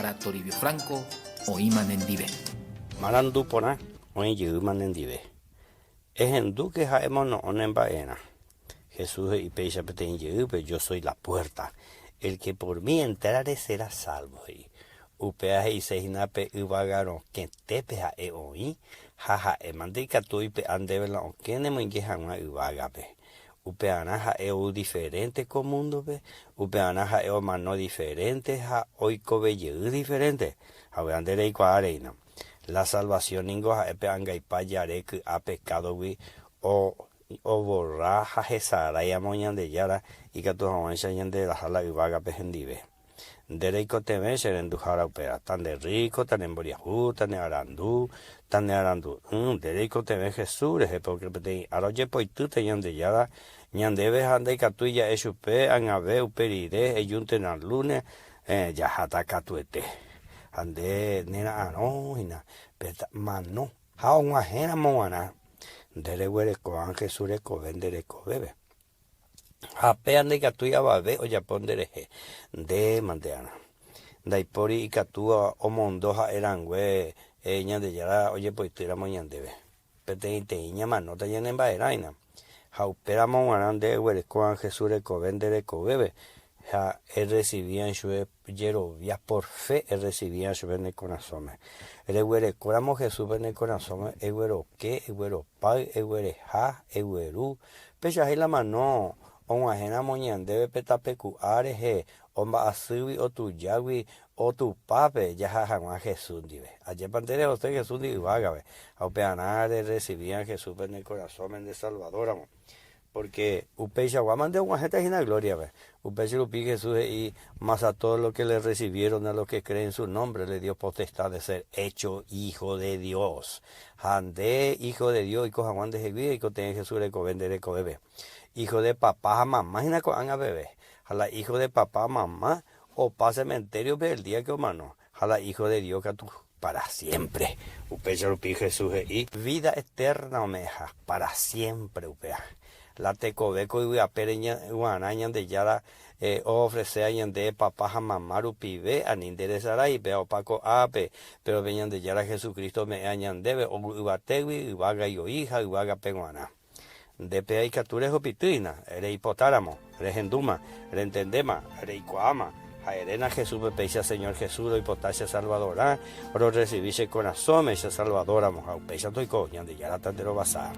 Maranduhára Toribio Franco oĩma nendive. Marandu porã oĩ jeýma nendive. Ehendúke ha emono'õ ne mba'erã. Jesús he'i péicha peteĩ jeýpe, Yo soy la puerta, el que por mí entrare será salvo, he'i. Upéva he'ise hína pe yvága rokẽtépe ha'e oĩ ha ha'émante ikatu oipe'a ndéve la okẽ nemoinge hag̃ua yvágape. Upearã ha'e ou diferénte ko múndope, upearã ha'e omano diferénte ha oikove jey diferénte. Ha upéva nde reikuaa reína. La salvasión ningo ha'e pe angaipa jare ky'a pekádogui oborra ha hesaráiamo Ñandejára ikatu hag̃uáicha ñanderaha la yvágape hendive. Nde reikotevẽ che renduhára upéva, ta nde rríko, ta ne mboriahu, ta ne arandu, ta ne arandu'ỹ, nde reikotevẽ Jesús rehe, pórke peteĩ ára ojepoitýta Ñandejára ñandéve ha ndaikatúi ja'e chupe ag̃ave upe rire ejúntena lúne jaháta katuete. Ha nde nera'arõ hína pe mano ha og̃uahẽramo g̃uarã nde reguereko'ã Jesús rekove nde rekovépe. Ha péa ndaikatúi avave ojapo nderehe, nde mante'arã. Ndaipóri ikatúva omondo ha'e rangue Ñandejára ojepoitýramo ñandéve. Peteĩteĩ ñamanóta ñane mba'erãina. Ha upéramo g̃uarã nde eguerekóva Jesús rekove nde rekovépe, ha errecibíva ichupe jerovia por fe errecibíva chupe ne korasõme. Reguerekóramo Jesúspe ne korasõme, egueroke, egueropáy, eguereha, egueru. Péicha la mano og̃uahẽramo ñandéve pe tape ku'a rehe, omba'asýgui, otujágui, otupápe jaha hag̃ua Jesús ndive. Ajépa nde rehose Jesús ndi yvágape, ha upearã rerrecibíva Jesúspe ne korasõme nde Salvador-ramo. Pórke upeichaguámante og̃uahẽta hína glóriape. Upéicha rupi Jesús he'i, Mas a todos los que le recibieron, a los que creen en su nombre, le dio potestad de ser hecho hijo de Dios. Ha nde, hijo de Dios, oiko hag̃ua ndehegui, eikotevẽ Jesús rekove nde rekovépe. Hijo de papá ha mamá hína ko'ág̃a peve. Ha la hijo de papá ha mamá opa cementerio-pe el día que omano. Ha la hijo de Dios katu para siempre. Upéicha rupi Jesús he'i vida eterna ome'ẽha para siempre upéva. La tekove ko yvy apére guarã Ñandejára oofresea ñande papa ha mama rupive ani nde resarái péva opa ko'ápe, péro pe Ñandejára Jesucristo ome'ẽa ñandéve ou yvatégui yvága ioi ha yvágape guarã. Nde péa ikatu rehupitýina, reipotáramo, rehendúma, rentendéma, reikuaáma, ha eréna Jesúspe péicha Señor Jesús roipota che Salvadorã, rorresivi che korasõme che Salvadóramo ha upéicha toiko, Ñandejára tanderovasa.